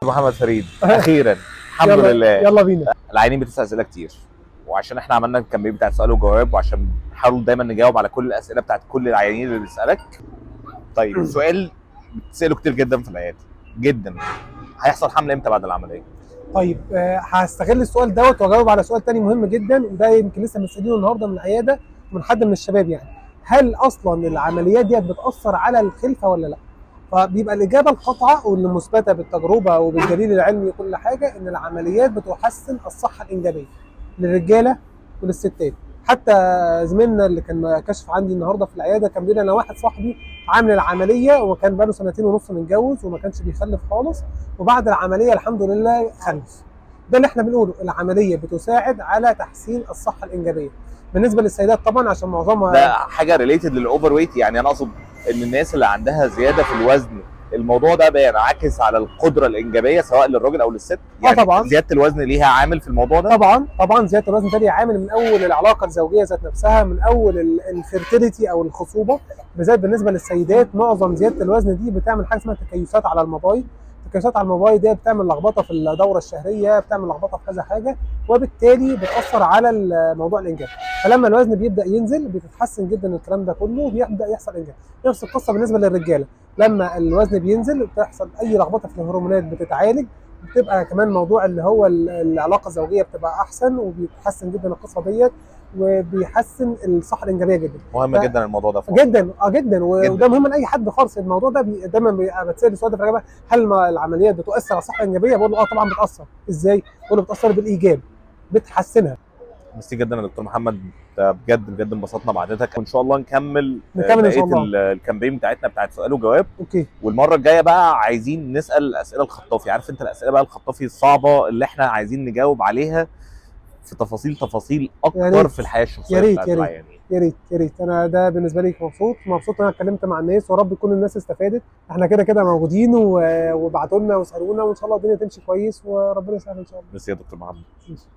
محمد فريد، اخيرا الحمد يلا لله. يلا بينا. العيانين بتسال اسئلة كتير، وعشان احنا عملنا ال campaign بتاع سؤال وجواب، وعشان نحاول دايما نجاوب على كل الاسئلة بتاعت كل العيانين اللي بيسالك. طيب، سؤال بتساله كتير جدا في العيادة جدا: هيحصل حمل امتى بعد العملية؟ طيب، هستغل السؤال دوت واجاوب على سؤال تاني مهم جدا، وده يمكن لسه مسألينه النهارده من العيادة من حد من الشباب، يعني هل اصلا العمليات ديت بتاثر على الخلفة ولا لا؟ فبيبقى الاجابة القاطعة واللي مثبتة بالتجربة وبالدليل العلمي كل حاجه، ان العمليات بتحسن الصحة الانجابيه للرجاله وللستات. حتى زميلنا اللي كان كشف عندي النهارده في العيادة كان بيقول: انا واحد صاحبي عامل العملية وكان بقاله 2.5 سنة متجوز وما كانش بيخلف خالص، وبعد العملية الحمد لله خلف. ده اللي احنا بنقوله، العملية بتساعد على تحسين الصحة الانجابيه بالنسبة للسيدات طبعا عشان معظمها ده حاجة related لل overweight؟ يعني انا اقصد ان الناس اللي عندها زيادة في الوزن، الموضوع ده بينعكس على القدرة الانجابيه سواء للراجل او للست؟ يعني طبعا. زيادة الوزن ليها عامل في الموضوع ده؟ طبعا طبعا، زيادة الوزن ده ليه عامل من اول العلاقة الزوجية ذات نفسها، من اول ال fertility او الخصوبه. بالذات بالنسبة للسيدات، معظم زيادة الوزن دي بتعمل حاجة اسمها تكيسات على المبايض. تكيسات على المبايض دي بتعمل لخبطة في الدورة الشهريه، بتعمل لخبطة في كذا حاجه، وبالتالي بتاثر على موضوع الانجاب. فلما الوزن بيبدا ينزل بتتحسن جدا الكلام ده كله وبيبدا يحصل انجاب. نفس القصة بالنسبة للرجاله، لما الوزن بينزل بتحصل اي لخبطة في الهرمونات بتتعالج، بتبقى كمان موضوع اللي هو العلاقة الزوجية بتبقى احسن، وبيتحسن جدا القصة ديت وبيحسن الصحة الانجابيه جدا. مهم جدا الموضوع ده في مصر. جدا، اه جدا. جداً. وده مهم لاي حد خالص. الموضوع ده دايما بتسال السؤال ده في الإجابة: هل ما العمليات بتؤثر على الصحة الانجابيه؟ بقول له اه طبعا بتاثر. ازاي؟ بقول له بتاثر بالايجاب، بتحسنها. ميرسي جدا يا دكتور محمد، بجد بجد انبسطنا بقعدتك، وان شاء الله نكمل نكمل إن شاء بقية الله. ال campaign بتاعتنا بتاعت سؤال وجواب. okay. والمرة الجاية بقى عايزين نسال الاسئلة الخطافي، عارف انت الاسئلة بقى الخطافي الصعبة اللي احنا عايزين نجاوب عليها في تفاصيل تفاصيل يا اكتر ريت. في الحياة الشخصية يا ريت، بتاعت يا ريت. العيانين. يا ريت يا ريت. انا ده بالنسبة لي مبسوط مبسوط ان انا اتكلمت مع الناس، ورب يكون الناس استفادت. احنا كده كده موجودين، وابعتوا لنا واسالونا، وان شاء الله الدنيا تمشي كويس وربنا يسهل ان شاء الله. ميرسي يا دكتور محمد. ماشي.